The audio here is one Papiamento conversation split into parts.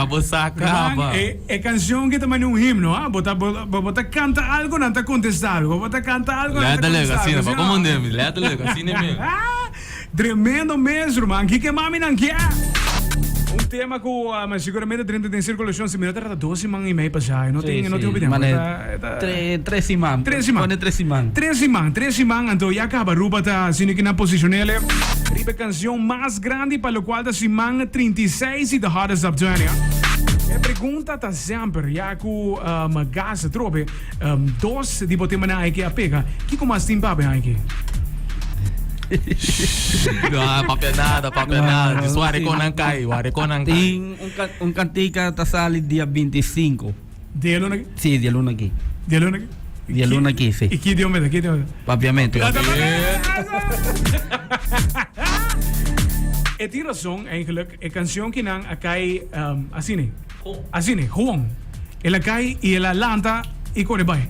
Ya bo sa caba. E, e cancion ki ta mane un himno, ah? Bo ta, bo, bo ta canta algo, nan ta contesta algo. Bo ta canta algo, nan ta Letterlijk, contesta asina, algo. pa como ndemi, letterlijk, asina mi. Tremendo mes, ruman. Kiko mami nan kier? Un tema ku um, seguramente drenta den circulacion si mi no ta rata dos siman i mei pasá. E no tin, e no tin hopi tempo. Mane E ta- tre, tres siman. Tres siman. Pone tres siman. Tres siman, tres siman, anto ya caba Aruba ta haciendo ki nan posicionele riba e cancion mas grandi pa locual ta siman 36 di The Hottest Top 20. E pregunta ta semper, ya cu um, gas atrobe, um, dos di bo temanan aiki a pega, kico mas tin papia aiki? No, papia nada, papia nada. Dis ware con nan kai, ware con nan kai. Tin un, ca- un cantica ta sali dia 25. Dia luna aki? Sí, dia luna aki. Dia luna aki? Dia luna aki, sí. I ki idioma ta? Ki idioma ta? Papiamento. E tin razon eigenlijk. E cancion ki nan a kai um, asina. Asina, gewoon. El a kai y el a lanta y core bai.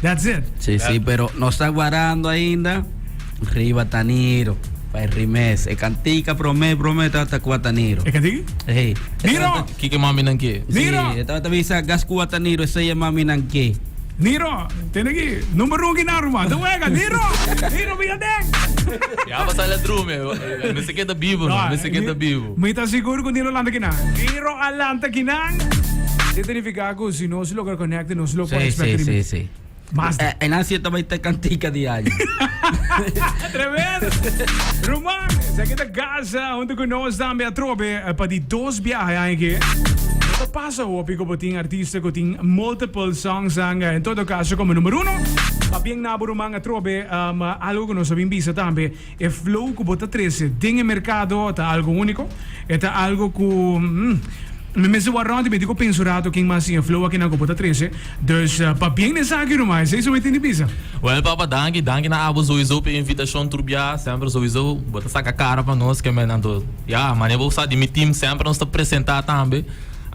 That's it. Sí, sí, pero nos ta guardando ainda riba Taniro. Pa e rimes. E cantica prome, prome ta cua Taniro. E cantica? Hey. Niro! Kiko mami nan ke? Niro! Sí, e ta bisa gas cua Taniro, esey e mami nan ke. Niro, tene aki number un ki nan ruman. Ta wega, Niro! Niro bia den! Ya pasa la drume. Mester keda bibo no, mester keda bibo. Mi ta sigur ku Niro lanta kinan. Niro a lanta kinan. Esei ta nifiká ku si nos logra konekta nos lo por Sí, expect sí, riba. sí, sí. Mas Eh, en Asia ta bai ta kantika di aña. Tremendo! Ruman, esaki ta Gaza hunto ku nos tambe atrobe pa di dos biaha aña aki. No ta pasa hopi ku bo tin artista ku tin multiple songs en todo caso como number uno. Pabien na bo ruman atrobe, algo ku nos a bin bisa tambe. E flow ku bo ta trese den e merkado ta algo úniko. E ta algo ku mi mester wak rònt i mi tin ku pensa un rato ken mas tin e flow akinan ku bo ta trese. Dus pabien den esaki ruman, esei so mi tin di bisa. Wèl papa danki, danki na abo souiso pa e invitashon tur bia, semper souiso bo ta saka kara pa nos ke men anto ya manera bo sa di mi team semper nos ta presenta tambe.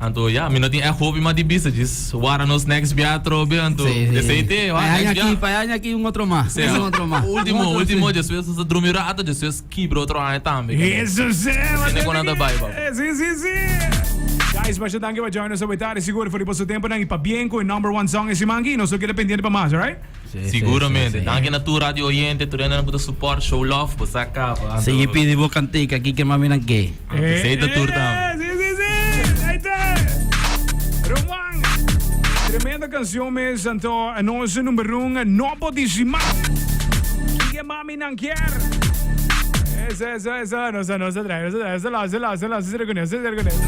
Anto ya, mi no tin ègt hopi mas di bisa, djis wara nos next bia atrobe, anto Sí, sí. esei te, wak, Pa next aña bia. aki, pa aña aki un otro mas. Sí, Un otro mas. Último, Un otro, último, sí. despues nos ta drumi rato, despues kibra otro aña tambe. Eso sí, Asina ku nan ta bai, papá. Sí, sí, sí. Guys, masha danki pa join nos awe tarde. Sigur for di boso temponan y pabien cu e number one song e siman aki. Nos lo keda pendiente pa mas, alright? Sí, sí, Siguramente. sí, sí. Danki na tur radio oyente, tur hendenan ku ta support, show love, bo sa kaba. Anto, Sigui pidi bo kantika kiko mami nan ke. Anto esei ta tur tambe. Sí, sí, sí. Ahí ta. Roman. Tremendo canción mes. Anto nos number un nobo di siman. Kiko mami nan kier. Eso, eso, eso. Nos, nos trae, nos trae. Eso, eso, eso, eso, eso, eso, eso, eso, eso.